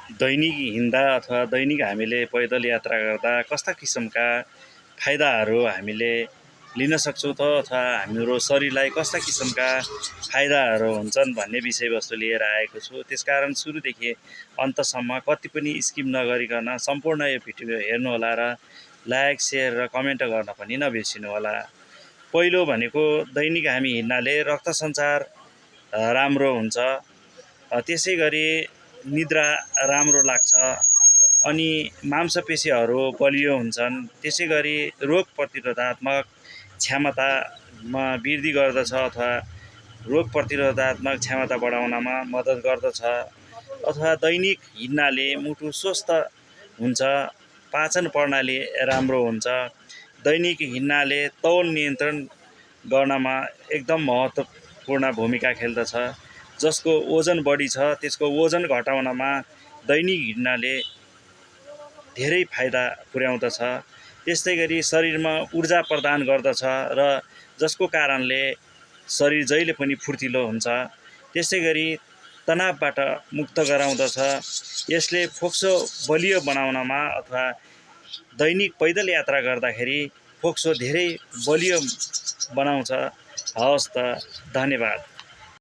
दैनिक हिँड्दा अथवा दैनिक हामीले पैदल यात्रा गर्दा कस्ता किसिमका फाइदाहरू हामीले लिन सक्छौँ त अथवा हाम्रो शरीरलाई कस्ता किसिमका फाइदाहरू हुन्छन् भन्ने विषयवस्तु लिएर आएको छु। त्यसकारण सुरुदेखि अन्तसम्म कति पनि स्किप नगरिकन सम्पूर्ण यो भिडियो हेर्नुहोला र लाइक, सेयर र कमेन्ट गर्न पनि नबिर्सिनुहोला। पहिलो भनेको दैनिक हामी हिँड्नाले रक्त सञ्चार राम्रो हुन्छ, त्यसै गरी निद्रा राम्रो लाग्छ अनि मांसपेशीहरू बलियो हुन्छन्। त्यसै गरी रोग प्रतिरोधात्मक क्षमतामा वृद्धि गर्दछ अथवा रोग प्रतिरोधात्मक क्षमता बढाउनमा मद्दत गर्दछ। अथवा दैनिक हिँड्नाले मुटु स्वस्थ हुन्छ, पाचन प्रणाली राम्रो हुन्छ। दैनिक हिँड्नाले तौल नियन्त्रण गर्नमा एकदम महत्त्वपूर्ण भूमिका खेल्दछ। जसको ओजन बढी छ त्यसको ओजन घटाउनमा दैनिक हिँड्नाले धेरै फाइदा पुर्याउँदछ। त्यस्तै गरी शरीरमा ऊर्जा प्रदान गर्दछ र जसको कारणले शरीर जहिले पनि फुर्तिलो हुन्छ। त्यसै गरी तनावबाट मुक्त गराउँदछ। यसले फोक्सो बलियो बनाउनमा अथवा दैनिक पैदल यात्रा गर्दाखेरि फोक्सो धेरै बलियो बनाउँछ। हवस् त, धन्यवाद।